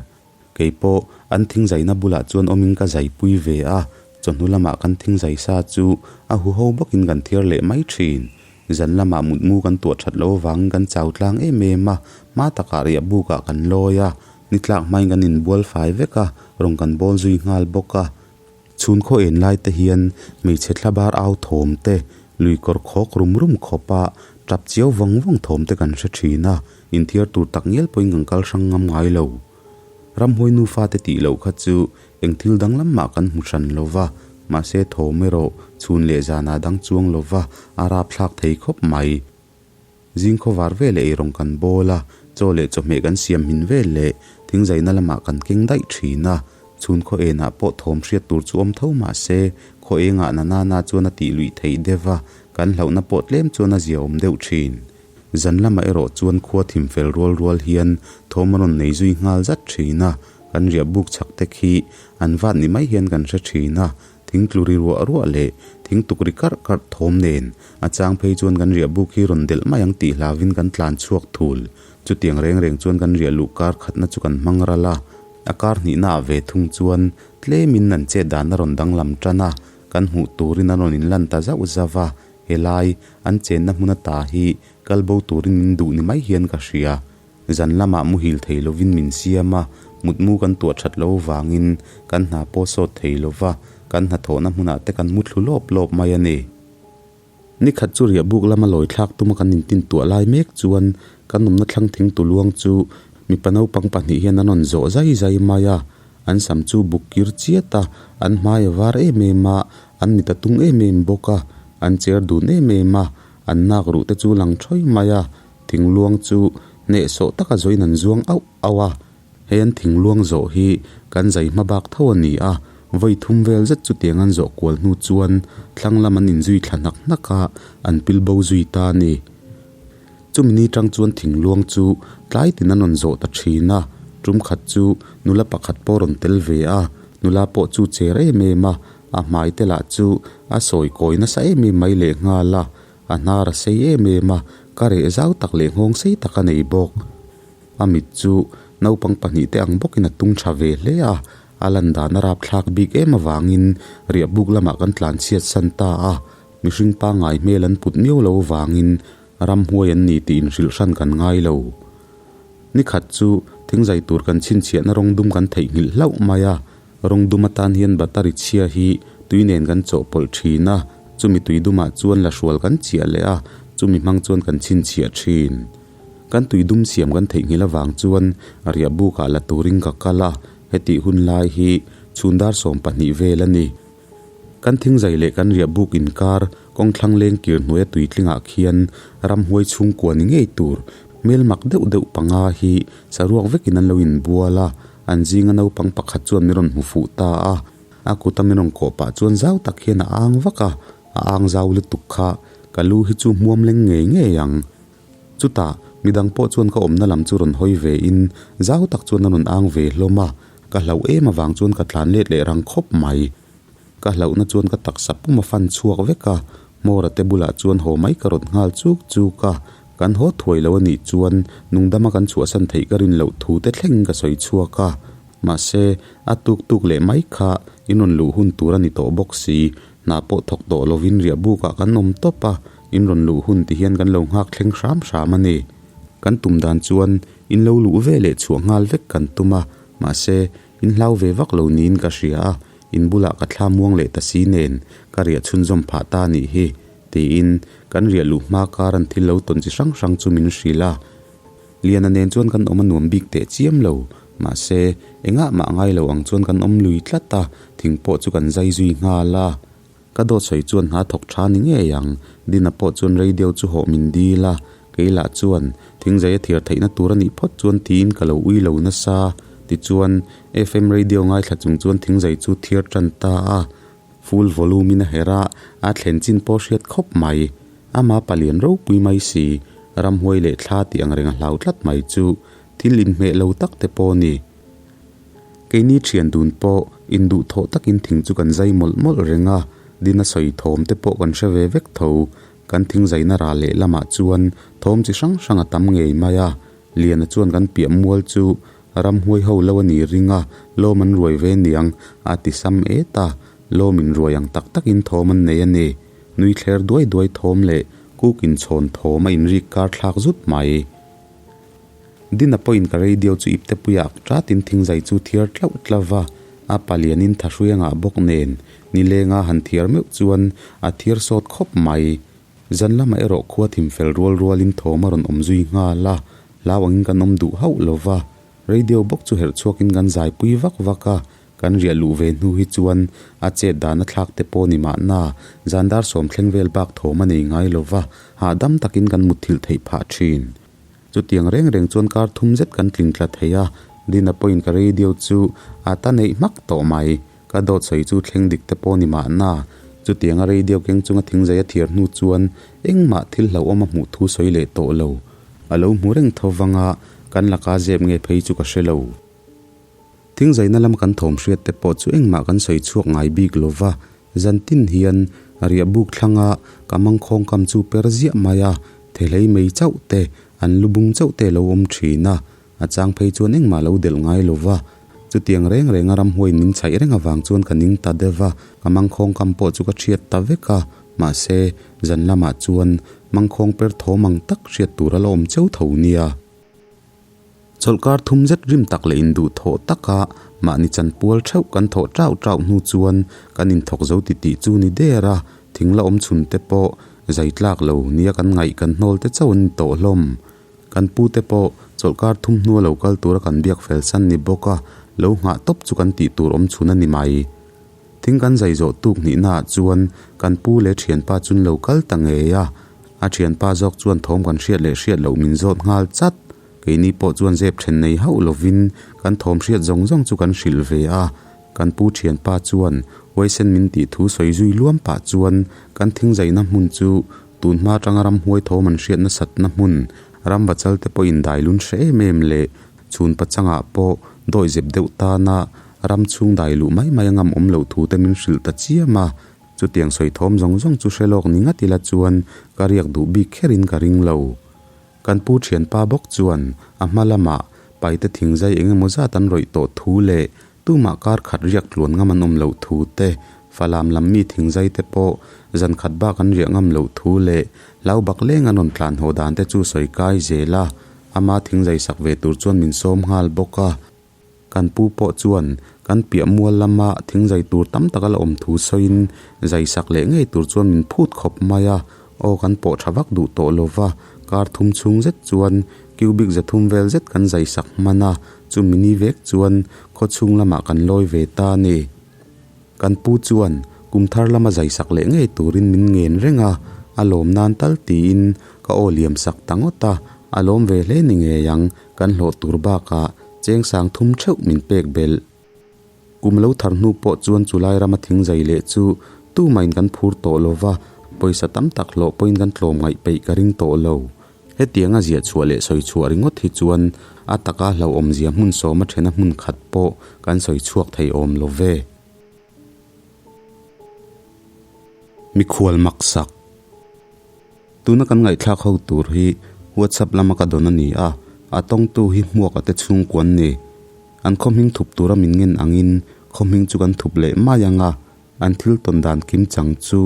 Kei pawh an thingzaina bulah chuan awmin ka zaipui ve a, chawhnu lamah kan thingzai sa chu a huho bawkin kan thiar leh mai thin. Zan lamah mutmu kan tuah that loh avangin kan chau tlang em em a, hma takah riah bukah kan lawi a, ni tlak hmain kan inbual fai vek a, rawn kan bawl zui nghal bawk a. Chhun khaw en lai te hian hmeichhe thla bar au thawm te, lui kawr khawk rum rum khawp a, tap chiau vawng vawng thawm te kan hre thin a, inthiar tur tak ngial pawhin kan kal hrang ngam ngai lo. Ramhuai nufa te tih loh kha chu eng thil danglam mah kan hmu hran lo va, mahse thawm erawh chhun leh zanah dang chuang lo va, a rapthlak thei khawp mai. Zing khawvar vel leh eirawng kan bawl a, chaw leh chawhmeh kan siam hmin vel leh thingzaina lamah kan keng daih thin a, chhun khaw enah pawh thawm hriat tur chu awm tho mah se, khaw engah na nana chuan a tih luih theih deuh a, kan hlauhna pawh tlem chuan a ziaawm deuh thin. Zan lamah erawh chuan khua thim fel rual rual hian thawm a rawn nei zui nghal zat thin a, kan riah buk chhak te khi an vat ni mai hian kan hre thin a, thing tlu ri ruah ruah leh thing tuk ri karh karh thawm nen a chang phei chuan kan riah buk hi rawn delh mai ang tih hlavin kan tlan chhuak thul. Chutiang reng reng chuan kan riah luh kar khatna chu kan hmang ral a, a kar hnihnaah ve thung chuan tlemin an chet dan a rawn danglam tan a, kan hmuh turin an rawn inlan ta zauh zauh a, helai an chenna hmun ata hi kal bo turin min duh ni mai hian ka hria. Zan lamah muhil thei lovin min siam a, mutmu kan tuah that lo vangin kan hna pawh sawt thei lova, kan hnathawhna hmunah te kan muthlu lawp lawp mai a ni. Ni khat chu riah buk lama lawi thlak tuma kan intintuah lai mek chuan kan awmna thlang thing tuluang chu mipa naupang pahnih hian an rawn zawh zai zai mai a, an sam chu buk kir chiat a, an hmai a var em em a, an mit a tung em em bawk a, an cher dun em em a, an nak ruh te chu lang thawi mai a, thingluang chu hnehsawh taka zawin an zuang auh auh a. Hei an thingluang zawh hi kan zai hma bak tho a ni a, vawi thum vel zet chutiang an zawh kual hnu chuan thlang lam an inzui thla hnak hnak a, an pil bo zui ta a ni. Chumi ni tang chuan thingluang chu tlai tin an rawn zawh ta thin a, tum khat chu nula pakhat pawh rawn tel ve a, nula pawh chu cher em em a, a hmai te lah chu a sawi kawi nasa em em mai lehnghal a, a hnar a sei em em a, ka reh zau tak leh nghawng sei tak a nei bawk. A mit chu naupang pahnihte ang bawkin a tung tha ve hle a, a lan dan a rapthlak bik em avangin riahbuk lamah kan tlan chhiat san ta a, mihring pangngai hmel an put miau lo avangin ramhuai an ni tih inhrilh hran kan ngai lo. Nikhat chu thingzai tur kan chhinchhiahna rawng dum kan theihnghilh hlauh mai a, rawng dum atan hian battery chhia hi tui nen kan chawhpawlh thin a, chumi tui dumah chuan la hrual kan chiah leh a, chumi hmang chuan kan chhinchhiah thin. Kan tui dum siam kan theihnghilh avang chuan riah bukah la turin ka kal a, hetih hun lai hi chhun dar 12 vel a ni. Kan thingzai leh kan riah buk inkar kawngthlang leng kir hnuaia tuitlingah khian ramhuai chhungkua ni ngei tur hmel mak deuh deuh panga hi saruak vekin an lo inbual a, an zinga naupang pakhat chuan min rawn hmu fuh ta a, a kuta min rawn kawh pah chuan zau tak hian a ang vak a, a ang zau lutuk kha ka lu hi chu hmuam leng ngei ngei ang. Chutah, midang pawh chuan ka awmna lam chu rawn hawi ve in, zau tak chuan a rawn ang ve hlawm a, ka hlauh em avang chuan ka tlan let leh rang khawp mai. Ka hlauhna chuan ka taksa pum a fan chhuak vek a, Hmawra te bulah chuan haw mai ka rawt nghal chuk chuk a, kan haw thuai lo a nih chuan nungdama kan chhuahsan theih ka rin loh thu te thleng ka sawi chhuak a. Mahse, a tuk tuk leh mai kha in rawn luh hun tur a ni tawh bawk si, hna pawh thawk tawh lovin riah bukah kan awm tawp a, in rawn luh hun ti hian kan lo nghak thleng hram hram a ni. Kan tum dan chuan in lo luh ve leh chhuah nghal vek kan tum a, mahse, in hlau ve vak lo niin ka hria a, in bulah ka thla muang leh ta si nen ka riah chhunzawm phah ta a nih hi, tiin kan riah luh hma kar an thil lo tawn chi hrang hrang chu min hrilh a. Liana nen chuan kan awm a nuam bik teh chiam lo, mahse, engah mah ngai lo ang chuan kan awm lui tlat a, thing pawh chu kan zai zui nghal a. Ka dawt sawi chuan hna thawk tha ni ngei ang, Dina pawh chuan radio chu hawh min dil a, kei lah chuan thingzai a thiar theihna tur a nih phawt chuan tiin ka lo ui lo nasa. Tichuan, FM radio ngaithla chung chuan thingzai chu thiar tan ta a, full volume in a herh a, a thlen chin pawh hriat khawp mai. Ama palian ropui mai si, ramhuai leh thla tih ang reng a hlau tlat mai chu thil inhmeh lo tak te pawh a ni. Keini thian dun pawh induh thawh takin thing chu kan zai mawlh mawlh reng a, Dina sawi thawm te pawh kan hre ve vek tho. Kan thing zaina ral leh lamah chuan thawm chi hrang hrang a tam ngei mai a, Liana chuan kan piah mual chu ramhuai ho lo a ni ring a, lawm an ruai ve niang a ti sam et a, lawm in ruai ang tak takin thawm an nei a ni. Nui thler duai duai thawm leh kuk inchhawn thawm a inrik kar thlak zut mai. Dina pawhin ka radio chu ipte puiah tatin thingzai chu thiar tlauh tlauh va, a palianin thahrui a ngah bawk nen nilenga han thiar meuh chuan a thiar sawt khawp mai. Zan lamah erawh khua thim fel rual rualin thawm a rawn awm zui nghal a, hlau angin kan awm duh hauh lo va, radio bawk chu herh chhuakin kan zaipui vak vak a, Kan riah luh ve hnu hi chuan a chet dan a thlak te pawh ni mahna, zan dar sawm thleng vel bak thawm a nei ngai lo va, hahdam takin kan mutthilh theih phah thin. Chutiang reng reng chuan kar thum zet kan tling tla thei a, Dina pawhin ka radio chu a ta neih hmak tawh mai. Ka dawt sawi chu thleng dik te pawh ni mahna, chutianga radio keng chunga thingzai a thiar hnu chuan engmah thil hlauhawm a hmuh thu sawi leh tawh lo. A lo hmu reng tho vanga kan laka zep nge phei chu ka hre lo. Thingzaina lama kan thawm hriat te pawh chu engmah kan sawi chhuak ngai bik lo va, zan tin hian riah buk thlanga ka mangkhawng kam chu per ziah mai a, thehlei mai chauh te, An lu bung chauh te a lo awm thin a, a chang phei chuan engmah a lo delh ngai lo va. Chutiang reng renga ramhuaiin min chhaih reng avang chuan ka ning ta deuh va, ka mangkhawng kam pawh chu ka thiat ta vek a. Mahse, zan lamah chuan mangkhawng per thawm ang tak hriat tur a la awm cheu tho nia. Chawlhkar thum zet rim tak leh induh thawh taka mahni chanpual theuh kan thawh tau tau hnu chuan kan inthawk zo titih chu ni der a, thing la awm chhun te pawh zai tlak lo nia kan ngaih kan hnawl te chauh an ni tawh hlawm. Kan pu te pawh chawlhkar thum hnua lo kal tura kan biak fel san ni bawk a, lo nghah tawp chu kan tih tur awm chhun a ni mai. Thing kan zai zawh tuk hnihnaah chuan kan pu leh thianpa chun lo kal ta ngei a, a thianpa zawk chuan thawm kan hriat leh hriat loh min zawt nghal chat. Keini pawh chuan zep then nei hauh lovin kan thawm hriat zawng zawng chu kan hrilh ve a, kan pu thianpa chuan huaisen min tih thu sawi zui luam pah chuan kan thing zaina hmun chu tun hma atanga ramhuai thawm an hriat nasatna hmun ram vachal te pawhin dai lun hre em em leh chhun pachangah pawh dawihzep deuh tana Ram chhung dai luh mai mai a ngam awm loh thu te min hrilh ta chiam a, chutiang sawi thawm zawng zawng chu hre lawk ni ngat ila chuan ka riak duh bik kherin ka ring lo. Kan pu thianpa bawk chuan a hma lamah paite thingzai eng emaw zat an rawih tawh thu leh tumah kar khat riak tluan ngam an awm loh thu te, Falam lam mi thingzai te pawh zan khat bak an riah ngam loh thu leh hlau bak leng an rawn tlan haw dan te chu sawi kai zel a, ama thingzai sak ve tur chuan min sawm nghal bawk a. Kan pu pawh chuan kan piah mual lama thing zai tur tam tak a la awm thu sawiin zai sak leh ngei tur chuan min phut khawp mai a, aw kan pawh tha vak duh tawh lo va, kar thum chhung zet chuan cubic za thum vel zet kan zai sak hman a, chumi ni vek chuan khaw chhung lamah kan lawi ve ta a ni. Kan pu chuan kum thar lama zai sak leh ngei turin min ngen reng a, a lawm nan tal tiin ka aw liam sak ta ngawt a, a lawm ve hle ni ngei ang. Kan hlawh tur bakah cheng sang thum theuh min pek belh. Kum lo thar hnu pawh chuan chulai rama thing zai leh chu tumahin kan phur tawh lo va, pawisa tam tak hlawh pawhin kan tlawm ngaih peih ka ring tawh lo. Hetianga ziah chhuah leh sawi chhuah ringawt hi chuan a taka hlauhawmzia hmun sawma thena hmun khat pawh kan sawi chhuak thei awm lo ve. Mikhual maksak. Tuna kan ngaihthlak ho tur hi WhatsApp lama ka dawn a ni a, a tawngtu hi hmuaka te chhungkua an ni. An khaw hming thup tura min ngen angin khaw hming chu kan thup leh mai ang a, an thil tawn dan kim chang chu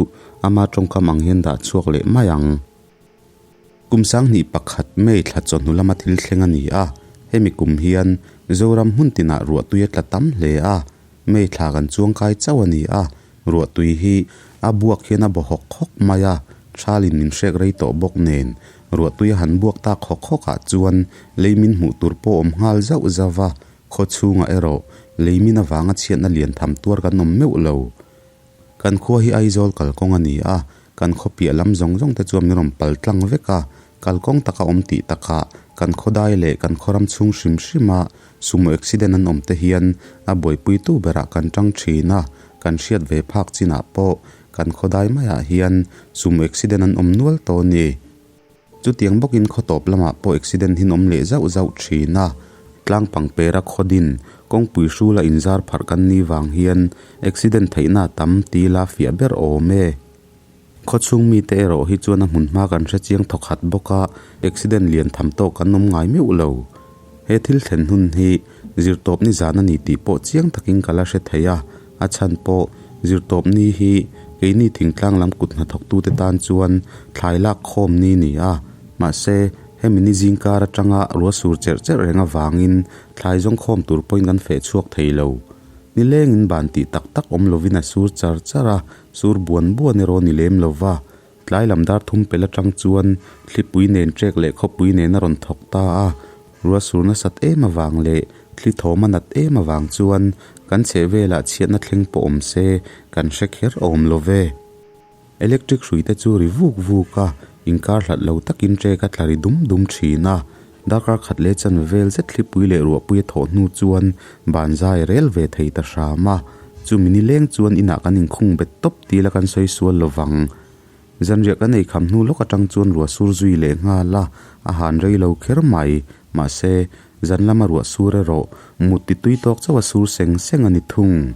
ama tawngkam ang hian dah chhuak leh mai ang. Kum 2001 May thla chawhnu lama thil thleng a ni a, hemi kum hian Zoram hmun tinah ruahtui a tla tam hle a, May thla kan chuangkai chauh a ni a, Ruahtui hi a buak hian a baw hawk hawk mai a, thalin min hrek rei tawh bawk nen, ruahtui a han buak tak hawk hawk ah chuan lei min hmuh tur pawh awm nghal zauh zauh a, khaw chhungah erawh lei min avanga chhiatna lian tham tuar kan awm meuh lo. Kan khua hi Aizawl kalkawng a ni a, kan khaw piah lam zawng zawng te chuan min rawn pal tlang vek a, kalkawng taka awm tih takah kan khawdai leh kan khawram chhung hrim hrim a Sumo accident an awm te hian a buaipuitu berah kan tang thin a, kan hriat ve phak chinah pawh kan khawdai maiah hian sumo accident an awm nual tawh a ni. Chutiang bawkin khaw tawp lamah pawh accident hi an awm leh zauh zauh thin a, tlang pangpera khawdin kawngpui hrula inzar pharh kan ni vang hian accident theihna a tam ti la fiah ber awm e. Khaw chhung mite erawh hi chuan a hmun hma kan hre chiang thawk khat bawk a, accident lian tham tawk kan awm ngai meuh lo. He thil thlen hun hi zirtawp ni zan a ni tih pawh chiang takin ka la hre thei a, a chhan pawh zirtawp ni hi keini thingtlang lam kut hnathawktute tan chuan thlai lak khawm ni ni a, mahse hemi ni zingkar atanga ruah sur cherh cherh reng avangin thlai zawng khawm tur pawhin kan feh chhuak thei lo. Nilengin ban tih tak tak awm lovin a sur char char a, sur buan buan erawh ni lem lo va. Tlai lam dar thum pel atang chuan thlipui nen trek leh khawpui nen a rawn thawk ta a, ruah sur nasat em avang leh thli thawm a nat em avang chuan kan chheh velah chhiatna thleng pawh awm se kan hre kher awm lo ve. Electric hrui te chu ri vuk vuk a, inkar hlat lo takin trek a tla ri dum dum thin a. Darkar khat leh chanve vel zet thlipui leh ruahpui a thawh hnu chuan ban zai rel ve thei ta hram a. Chumi ni leng chuan inah kan inkhung bet tawp tila kan sawi sual lo vang. Zanriah kan ei kham hnu lawk atang chuan ruah sur zui leh nghal a, a han rei lo kher mai. Mahse, zan lama ruah sur erawh mut ti tui tawk chauh a sur seng seng a ni thung.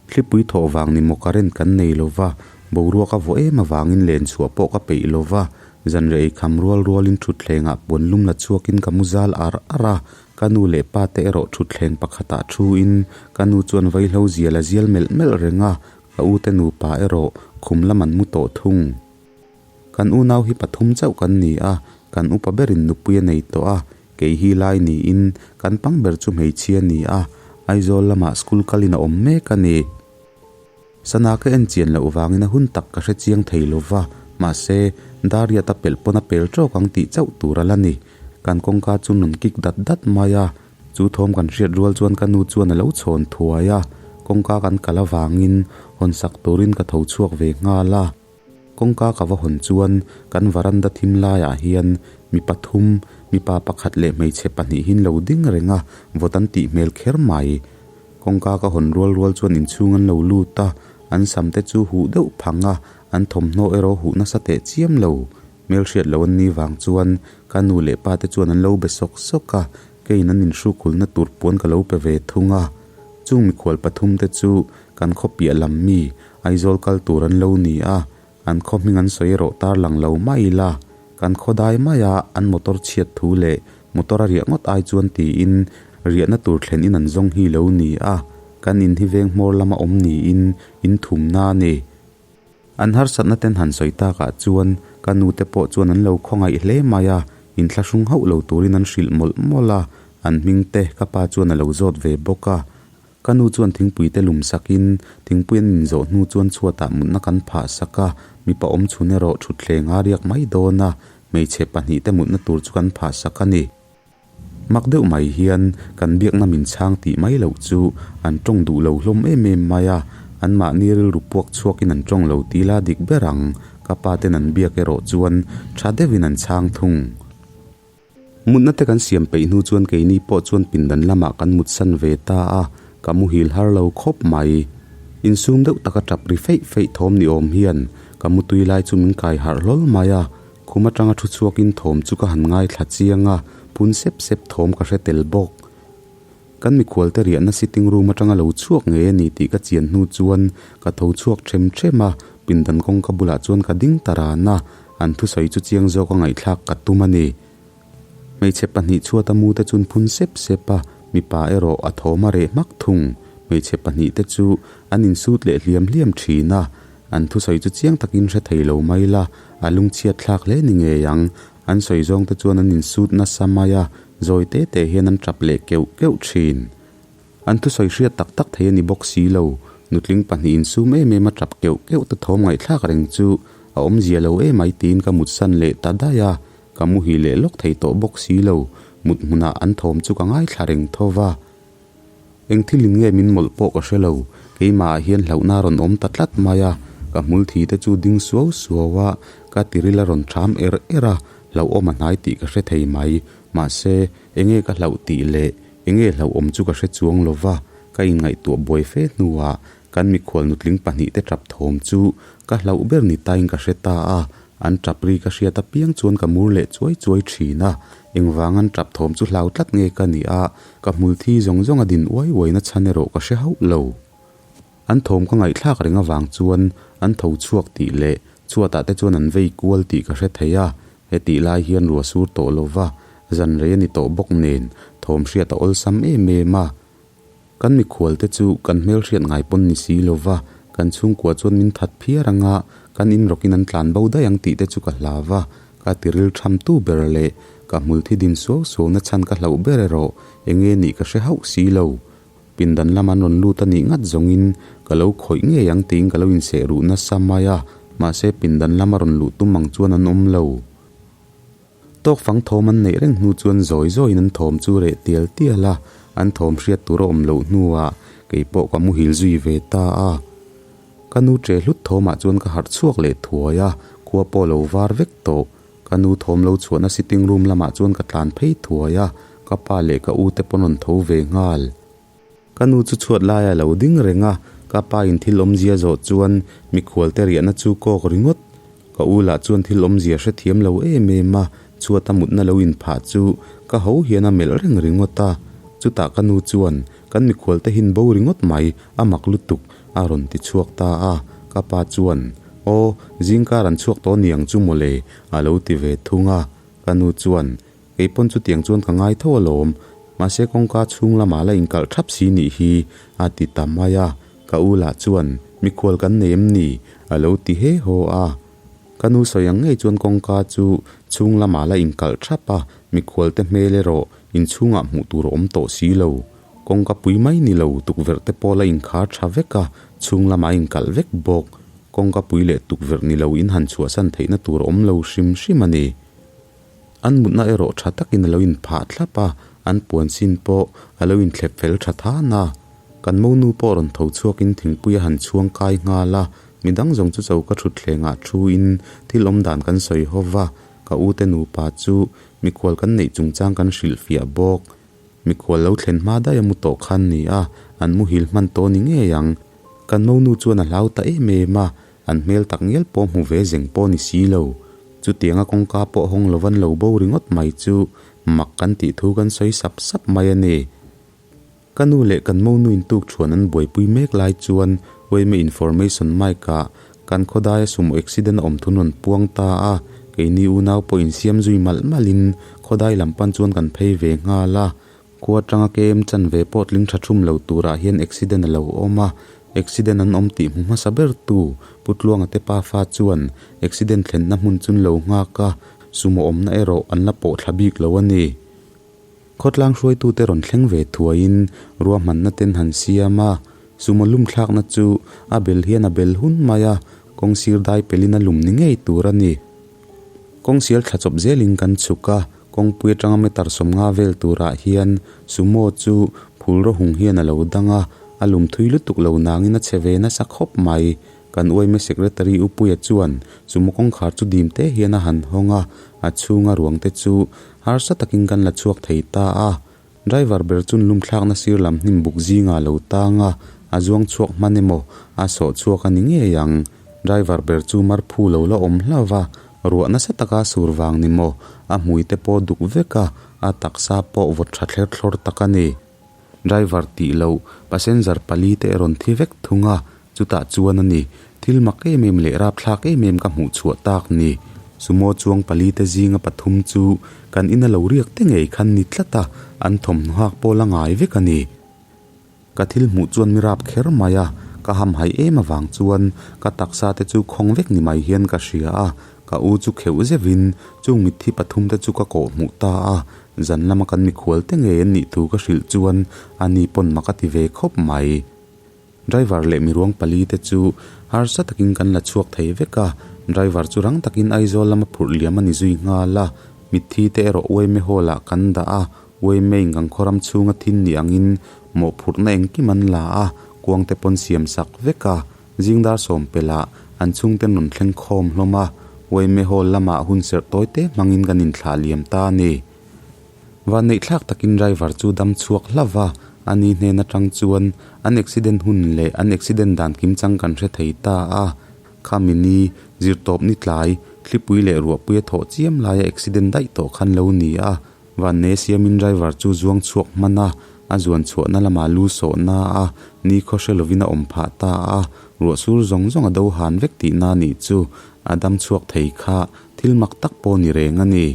Thlipui thawh vang ni maw current kan nei lo va, boruak a vawh em avangin len chhuah pawh ka peih lo va. Zanriah ei kham rual rualin thutthlengah puan lum la chhuakin ka mu zal ar ar a, ka nu leh pa te erawh thutthleng pakhatah thuin ka nu chuan vaihlo zial a zial melh melh reng a, ka u te nupa erawh khum lam an mu tawh thung. Kan unau hi pathum chauh kan ni a, kan upa berin nupui a nei tawh a, kei hi lai niin kan pang ber chu hmeichhia a ni a, Aizawl lamah school kalin a awm mek a ni. Sana ka en chian loh vangin a hun tak ka hre chiang thei lo va, mahse, Dariat a pelh pawn a pel tawk ang tih chauh tur a la ni. Kan kawngka chu nun kik dat dat mai a, chu thawm kan hriat rual chuan ka nu chuan a lo chhawn thuai a, kawngka kan kal avangin hawn sak turin ka tho chhuak ve nghal a. Kawngka ka va hawn chuan kan varanda thim laiah hian mi pathum, mipa pakhat leh hmeichhe pahnihin lo ding reng a, vawt an tih hmel kher mai. Kawngka ka hawn rual rual chuan inchhung an lo lut a, an sam te chu huh deuh phang a, an thawmhnaw erawh huh nasa teh chiam lo. Hmelhriat lo an ni vang chuan ka nu leh pa te chuan an lo be sawk sawk a, keiin an inhrukhulna tur puan ka lo pe ve thung a. Chung mikhual pathum te chu kan khaw piah lam mi Aizawl kal tur an lo ni a, an khaw hming an sawi erawh tarlang lo mai ila, kan khaw dai maia an motor chhiat thu leh motor a riah ngawt ai chuan tiin riahna tur thlen in an zawng hi lo ni a, kan in hi veng hmawr lama awm niin in thumna a ni. An harsatna ten han sawi takah chuan ka nute pawh chuan an lo khawngaih hle mai a, inthlahrung hauh lo turin an hrilh mawlh mawlh a, an hming te ka pa chuan a lo zawt ve bawk a. Ka nu chuan thingpui te lum sakin thingpui an inzawh hnu chuan chhuatah mutna kan phah sak a, mipa awm chhun erawh thutthleng a riak mai dawn a, hmeichhe pahnih te mutna tur chu kan phah sak a ni. Mak deuh mai hian kan biakna min chhang tih mai loh chu an tawng duh lo hlawm em em mai a, anmahni rilru puak chhuakin an tawng lo ti la dik ber ang, ka pa ten an biak erawh chuan tha deuhin an chhang thung. Mutna te kan siam peih hnu chuan keini pawh chuan pindan lamah kan mutsan ve ta a, ka muhil har lo khawp mai. Insum deuh taka tap ri feih feih thawm ni awm hian ka mutui lai chu min kai harh hlawl mai a, khum atanga thu chhuakin thawm chu ka han ngaithla chiang a, phun sep sep thawm ka hre tel bawk. Kan mikhualte riahna sitting room atanga lo chhuak ngei a ni tih ka chian hnu chuan ka tho chhuak them them a, pindan kawngka bulah chuan ka ding ta ran a, an thusawi chu chiang zawk a ngaihthlak ka tum a ni. Hmeichhe pahnih chhuata mu te chuan phun sep sep a, mipa erawh a thawm a reh hmak thung. Hmeichhe pahnih te chu an insut leh hliam hliam thin a, an thusawi chu chiang takin hre thei lo mai la, a lungchhiat thlak hle ni ngei ang. An sawi zawng te chuan an insut nasa mai a, zawi te te hian an tap leh keuh keuh thin. An thusawi hriat tak tak thei a ni bawk si lo, nutling pahnih insum em em a tap keuh keuh te thawm ngaihthlak reng chu a awmzia lo emai tiin ka mutsan leh ta daih a, ka muhil leh lawk thei tawh bawk si lo, mut hmunah an thawm chu ka ngaithla reng tho va. Eng thil in nge min mawlh pawh ka hre lo, keimahah hian hlauhna a rawn awm ta tlat mai a, ka hmul thi te chu ding suau suau a, ka tiril a rawn ṭham er er a, hlauhawm a hnai tih ka hre thei mai, mahse, enge ka hlauh tih leh enge hlauhawm chu ka hre chuang lo va, ka inngaihtuah buai fe hnuah kan mikhual nutling pahnih te ṭap thawm chu ka hlauh ber ni tain ka hre ta a, An tap ri ka hriat apiang chuan ka mur leh chuai chuai thin a, engvang an tap thawm chu hlau tlat nge ka ni a, ka hmul thi zawng zawng a din uai uai na chhan erawh ka hre hauh lo. An thawm ka ngaihthlak reng avang chuan an tho chhuak tih leh chhuatah te chuan an vei kual tih ka hre thei a, hetih lai hian ruah sur tawh lova zan rei a ni tawh bawk nen thawm hriat a awlsam em em a. Kan mikhual te chu kan hmelhriat ngai pawn ni si lo va, kan chhungkua chuan min that phiar ang a, kan in rawkin an tlan bo daih ang tih te chu ka hlau va, ka ti ril tham tu ber leh ka hmul thi din suau suau na chhan ka hlauh ber erawh eng nge nih ka hre hauh si lo. Pindan lam an rawn lut a nih ngat zawngin ka lo khawih ngei ang tiin ka lo inseh ruh nasa mai a, mahse pindan lama rawn luh tum ang chuan an awm lo. Tawk fang thawm an neih reng hnu chuan zawi zawiin an thawm chu reh tial tial a, an thawm hriat tur a awm loh hnuah kei pawh ka muhil zui ve ta a. Ka nu ṭe hlut thawmah chuan ka harh chhuak leh thuai a, khua pawh lo var vek tawh. Ka nu thawm lo chhuahna sitting room lamah chuan ka tlan phei thuai a, ka pa leh ka u te pawn rawn tho ve nghal. Ka nu chu chhuat laia lo ding reng a, ka pa in thil awmzia zawh chuan mikhual te riahna chu kawk ringawt. Ka u lah chuan thil awmzia hrethiam lo em em a, chhuata mutna lo inphah chu ka ho hian a melh reng ringawt a. Chutah ka nu chuan, Kan mikhual te hin bo ringawt mai, a mak lutuk, a rawn ti chhuak ta a. Ka pa chuan, Aw, zingkar an chhuak tawh niang chu mawle, a lo ti ve thung a. Ka nu chuan, Kei pawn chutiang chuan ka ngai tho alawm, mahse kawngka chhung lamah la inkalh thap si nih hi, a ti ta mai a. Ka u lah chuan, Mikhual kan nei em ni? a lo ti he haw a. Ka nu sawi ang ngei chuan kawngka chu chhung lamah la inkalh thap a, mikhual te hmel erawh inchhungah hmuh tur a awm tawh si lo. Kawngka pui mai ni lo, tukverh te pawh la inkhar tha vek a, chhung lamah a inkalh vek bawk. Kawngka pui leh tukverh ni lo in han chhuahsan theihna tur a awm lo hrim hrim a ni. An mutna erawh tha takin a lo inphah thlap a, an puan sin pawh a lo inthlep fel tha than a. Kan monu pawh rawn tho chhuakin thingpui a han chhuang kai nghal a, midang zawng chu choka thutthlengah thuin thil awm dan kan sawi ho va, ka ute nupa chu mikhual kan neih chungchang kan hrilhfiah bawk. Mikhual lo thlen hma daih a mu tawh khan ni a, an muhil hman tawh ni ngei ang. Kan monu chuan a hlau ta em em a, an hmel tak ngial pawh hmu ve zeng pawh ni si lo. Chutianga kawngka pawh hawng lo van lo bo ringawt mai chu mak kan tih thu kan sawi sap sap mai a ni. Ka nu leh kan monu in tuk thuan an buaipui mek lai chuan Uaime information mic ah kan khawdaia sumo accident a awm thun rawn puang ta a, keini unau pawh insiam zui malh malh in khawdai lam pan chuan kan phei ve nghal a. Khua atanga KM chanve pawh tling tha thum lo turah hian accident a lo awm a, accident an awm tih hmu hmasa ber tu Pu Tluanga te pafa chuan accident thlenna hmun chun lo nghak a, sumo awmna erawh an la pawh thla bik lo a ni. Khawtlang hruaitute rawn thleng ve thuaiin ruahmanna ten han siam a, sumo lum thlakna chu a bel hian a bel hun mai a, kawng sir dai pelin a lum ni ngei tur a ni. Kawng sial thla chawp zelin kan chhuk a, kawngpui atanga meter 50 vel turah hian sumo chu phul rawhung hian a lo dang a, a lum thui lutuk lo nangin a chhe ve nasa khawp mai. Kan uaime Secretary U Puia chuan sumo kawngkhar chu dim te hian a han hawng a, a chhunga ruang te chu harsa takin kan la chhuak thei ta a. Driver ber chun lumthlakna sir lam hnim buk zingah lo tang a, a zuang chhuak hman emaw a sawh chhuak a ni ngei ang. Driver ber chu mar phu lo la awm hlauh va, ruah nasa taka sur vang ni maw, a hmui te pawh duk vek a, a taksa pawh vawt tha thler thlawr tak a ni. Driver tih loh, passenger pali te rawn thi vek thung a, chutah chuan a ni, thil mak em em leh rapthlak em em ka hmuh chhuah tak ni. Sumo chuang pali te zinga pathum chu kan ina lo riak te ngei khan ni tlat a, an thawmhnaw hak pawh la ngai vek a ni. Ka thil hmuh chuan mi rap kher mai a, ka hamhaih em avang chuan ka taksa te chu khawng vek ni mai hian ka hria a, ka u chu kheuh zeuhin chung mitthi pathum te chu ka kawh hmuh ta a, Zan lama kan mikhual te ngei an nih thu ka hrilh chuan a ni pawn mak a ti ve khawp mai. Driver leh miruang pali te chu harsa takin kan la chhuak thei vek a, driver chu rang takin Aizawl lama phurh liam a ni zui nghal a, mitthi te erawh Uaime Hall ah kan dah a, Uaime in kan khawram chhunga thin ni angin mawhphurhna engkim an la a, kuang te pawn siam sak vek a, Zingdar sawmpelah an chhungten rawn thleng khawm hlawm a, Uaime Hall lamah hun serh tawi te hmangin kan inthlah liam ta a ni. Vanneihthlak takin driver chu dam chhuak hlauh va, a ni hnen atang chuan an accident hun leh an accident dan kimchang kan hre thei ta a. Khami ni, zirtawp ni tlai, thlipui leh ruahpui a thawh chiam laia accident daih tawh khan lo ni a. Vanne siamin driver chu zuang chhuak hman a, a zuan chhuahna lamah lu sawhna a, ni khaw hre lovin a awm phah ta a, ruah sur zawng zawng a do han vek tihna nih chu a dam chhuak thei kha thil mak tak pawh ni reng a ni.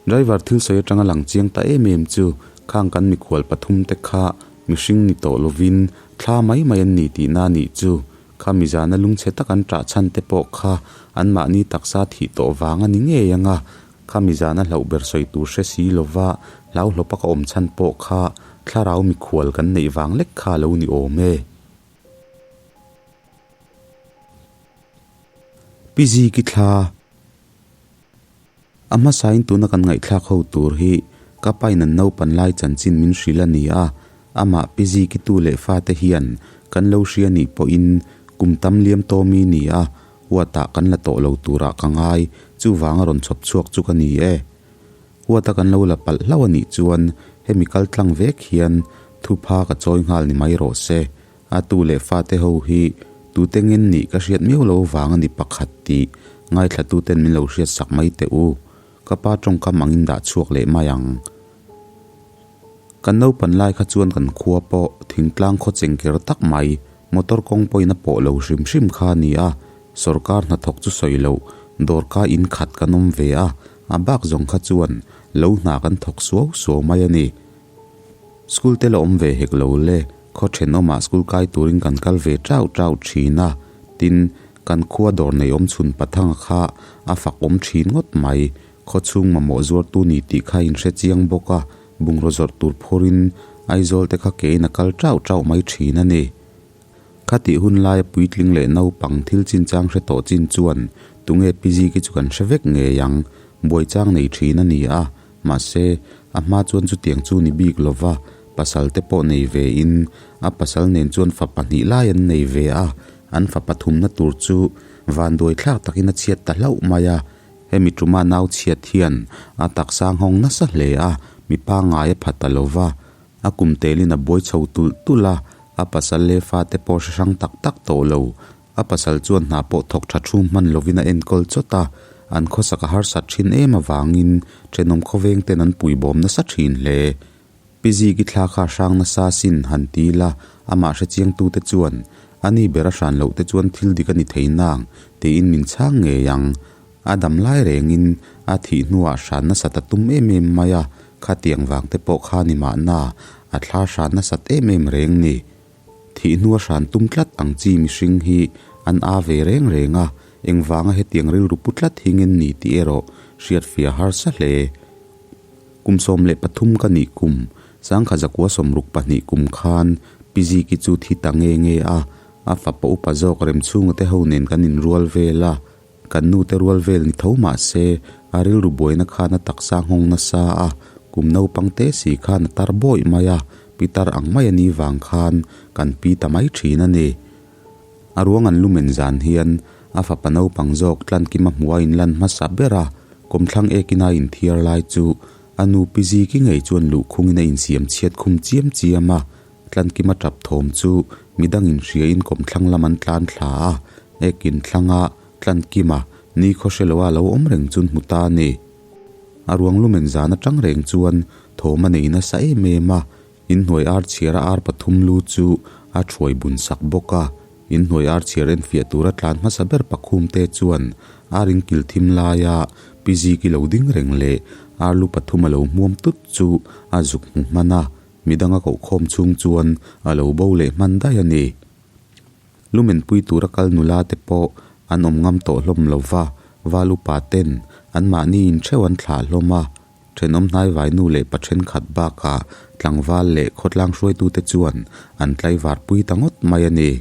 Driver thil sawi atanga lang chiang ta em em chu khang kan mikhual pathum te kha mihring ni tawh lovin thla mai mai an ni tihna nih chu kha mizana lungchhe tak an ṭah chhan te pawh kha anmahni taksa thih tawh vang a ni ngei ang a, Khami zana hlauh ber sawi tur hre si lova hlauhlawpa ka awm chhan pawh kha thlarau mikhual kan neih vang lek kha a lo ni awm e. Pi Ziki thla A hmasain tuna kan ngaihthlak ho tur hi ka pain an naupan lai chanchin min hrilh a ni a, amah Pi Ziki tu leh fate hian kan lo hria nih pawhin kum tam liam tawmi ni a, Huatah kan la tawh lo turah ka ngai, chuvang a rawn chhawp chhuak chu ka ni e. Huata kan lo la palh hlauh a nih chuan hemi kal tlang vek hian thupha ka chawi nghal ni mai rawh se. A tu leh fate ho hi tute ngen nih ka hriat miau lo vang a ni pakhat tih ngaithlatuten min lo hriat sak mai teh u. Ka pa tawngkam angin dah chhuak leh mai ang. Kan naupan lai kha chuan kan khua pawh thingtlang khaw chengker tak mai, motor kawng pawhin a pawh lo hrim hrim kha a ni a. Sorkar hnathawk chu sawi loh, dawrkai in khat kan awm ve a, a bak zawng kha chuan lo hna kan thawk suau suau mai a ni. School te la awm ve hek lo le, khaw thenawmah school kai turin kan kal ve chau chau thin a, tin, kan khua dawr nei awm chhun Pathanga kha a fak awm thin ngawt mai, khaw chhung mamawh zuartu ni tih kha in hre chiang bawk a, bungraw zawrh tur phurin Aizawl te kha kein a kal chau chau mai thin a ni. Khatih hun laia puitling leh naupang thil chinchang hre tawh chin chuan tunge Pi Ziki chu kan hre vek ngei ang, buaichang nei thin a ni a, mahse, a hma chuan chutiang chu ni bik lova pasal te pawh nei ve in a pasal nen chuan fa pahnih lai an nei ve a, an fa pathumna tur chu vanduai thlak takin a chhiat ta hlauh mai a, hemi tuma nau chhiat hian a taksa nghawng nasa hle a, mipa ngai a pha ta lova. A kum telin a buai chho tulh tulh a, a pasal leh fate pawh hre hrang tak tak tawh lo. A pasal chuan hna pawh thawk tha thu hman lovin a enkawl chawt a, an khawsak a harsat thin em avangin thenawm khawveng ten an puibawm nasa thin hle. Pi Ziki thla kha hrang nasa sin han ti ila, amah hre chiangtute chuan, A ni ber a hran loh te chuan thil dik a ni thei nang, tiin min chhang ngei ang. A dam lai rengin a thih hnuah hran nasat a tum em em mai a, khatiang vang te pawh kha ni mahna a thla hran nasat em em reng ni. Thih hnua hran tum tlat ang chi mihring hi an a ve reng reng a, engvanga hetiang rilru pu tlat hi ngen ni tih erawh hriatfiah harsa hle. Kum 13 ka nih kum, sangkha zakua 62 kum khan Pi Ziki chu thi ta nge nge a, a fapa upa zawk Remchhunga te ho nen kan inrual vel a, Kan nu te rual vel ni tho mah se, a rilru buaina khan a taksa nghawng nasa a, kum naupang te si khan a tar bawih mai a, pitar ang mai a ni vang khan kan pi ta mai thin a ni. A ruang an lumen zan hian a fapa naupang zawk Tlankima hmuha inlan hmasa ber a, kawmthlang ekin a inthiar lai chu a nu Pi Ziki ngei chuan luhkhungin a insiam chhiat khum chiam chiam a, Tlankima tap thawm chu midang inhriain kawmthlang lam an tlan thla a, ekin thlanga Tlankima ni khaw hre loa lo awm reng chun hmu ta a ni. A ruang lumen zan atang reng chuan thawm a nei nasa em em a, inhnuai ar chhiara ar pathum lu chu a thuai bun sak bawk a, inhnuai ar chhiar enfiah tura tlan hmasa ber pakhum te chuan ar in kil thim laia Pi Ziki lo ding reng leh ar lu pathum a lo hmuam tut chu a zuk hmu hman a. Midang a kohkhawm chhung chuan a lo bo leh hman daih a ni. Lumenpui tura kal nula te pawh an awm ngam tawh hlawm lo va, val upa ten anmahni in theuh an thlah hlawm a. Thenawm hnaivai nu leh pa thenkhat bakah tlangval leh khawtlang hruaitute chuan an tlaivarpui ta ngawt mai a ni.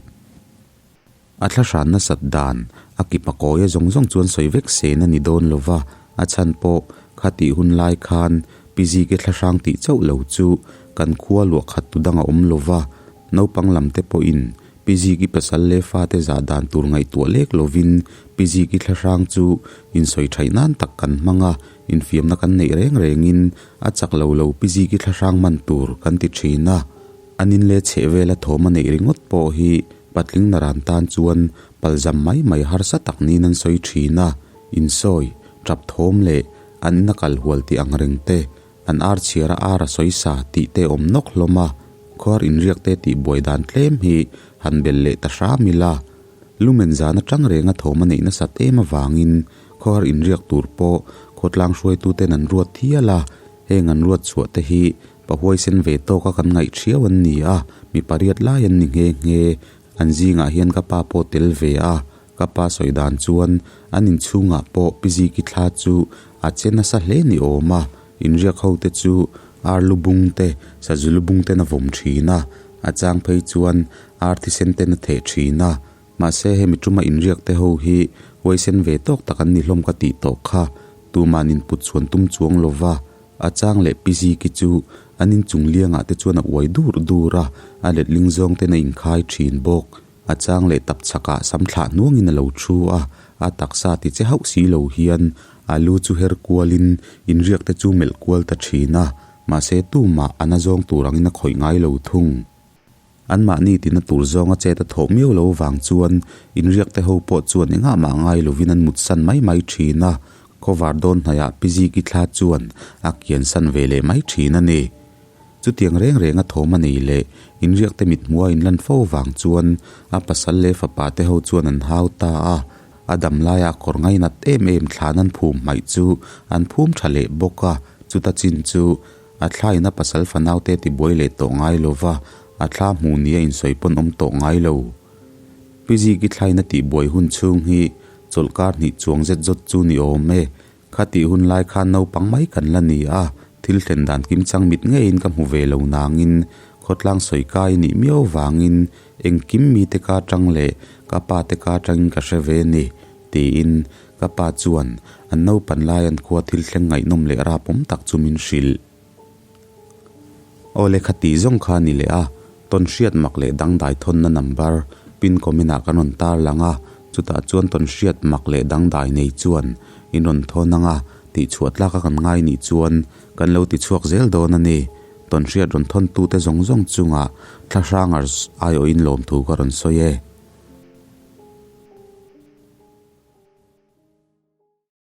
A thlahran nasat dan, a ki pakawia zawng zawng chuan sawi vek sen a ni dawn lo va, a chhan pawh khatih hun lai khan Pi Zike thlahrang tih chauh lo chu kan khua luah khat tu dang a awm lo va, naupang lam te pawhin Pi Ziki pasal leh fate zah dan tur ngaihtuah lek lovin Pi Ziki thlahrang chu insawi thaih nan tak kan hmang a, infiamna kan neih reng rengin a chak lo lo Pi Ziki thlahrang man tur kan ti thin a, an in leh chheh vela thawm a neih ringawt pawh hi Patling naran tan chuan palzam mai mai harsa tak niin an sawi thin a, insawi, tap thawm leh an ina kal hual tih ang reng te, an ar chhiara ar a sawi sa tih te awm nawk hlawm a, khuar inriak te tih buai dan tlem hi han bel leh ta hram ila. Lumen zan atang renga thawm a neih nasat em avangin khawhar inriak tur pawh khawtlang hruaituten an ruat thial a, heng an ruat chhuah te hi Pa huaisen ve tawka kan ngaih thiau an ni a, mi pariat lai an ni nghe nghe. An zingah hian ka pa pawh tel ve a, ka pa sawi dan chuan an inchhungah pawh Pi Ziki thla chu a che nasa hle ni awm a, inriak ho te chu ar lu bung te, sazu lu bung ten a vawm thin a, a chang phei chuan ar thisen ten a theh thin a. Mahse hemi tuma inriak te ho hi huaisen ve tawk tak an ni hlawm ka tih tawh kha, tuman input chhuan tum chuang lova. A chang leh Pi Ziki chu an inchung liangah te chuan a uai dur dur a, a letling zawng ten a inkhai thin bawk. A chang leh tap chhakah sam thlah hnuangin a lo thu a, a taksa ti che hauh si lo hian a lu chu her kualin inriak te chu melh kual ta thin a, mahse tumah a na zawng tur angin a khawih ngai lo thung. Anmahni tina tur zawnga chet a thawh miau lo vang chuan inriak te ho pawh chuan engah mah ngai lovin an mutsan mai mai thin a, khawvar dawn hnaihah Pi Ziki thla chuan a kian san ve leh mai thin a ni. Chutiang reng renga thawm a nei leh inriak te mithmuha inlan fo vang chuan a pasal leh fapa te ho chuan an hau ta a. A dam laia kawr ngainat em em thlan an phum hmaih chu an phum tha leh bawk a, chuta chin chu a thlain a pasal fanaute tibuai leh tawh ngai lo va, a thla hmuh nia insawi pawn awm tawh ngai lo. Pi Ziki thlain a tihbuai hun chhung hi chawlhkar hnih chuang zet zawt chu ni awm e. Khatih hun lai khan naupang mai kan la ni a, thil thlen dan kimchang mit ngeiin ka hmu ve lo nangin khawtlang sawi kai nih miau vangin engkim mite ka tang leh ka pa te ka tangin ka hre ve ni, tiin ka pa chuan an naupan lai an khua thil thleng ngaihnawm leh rapawm tak chu min hrilh. Aw le khatih zawng kha ni leh a, tawn hriat mak leh dangdai thawnna number pin comment ah kan rawn tar lang a, chutah chuan tawn hriat mak leh dangdai nei chuan in rawn thawn ang a, tihchhuah tlaka kan ngai nih chuan kan lo tichhuak zel dawn a ni. Tawn hriat rawn thawn tute zawng zawng chungah thlahrangers aiawhin lawmthu ka rawn sawi e.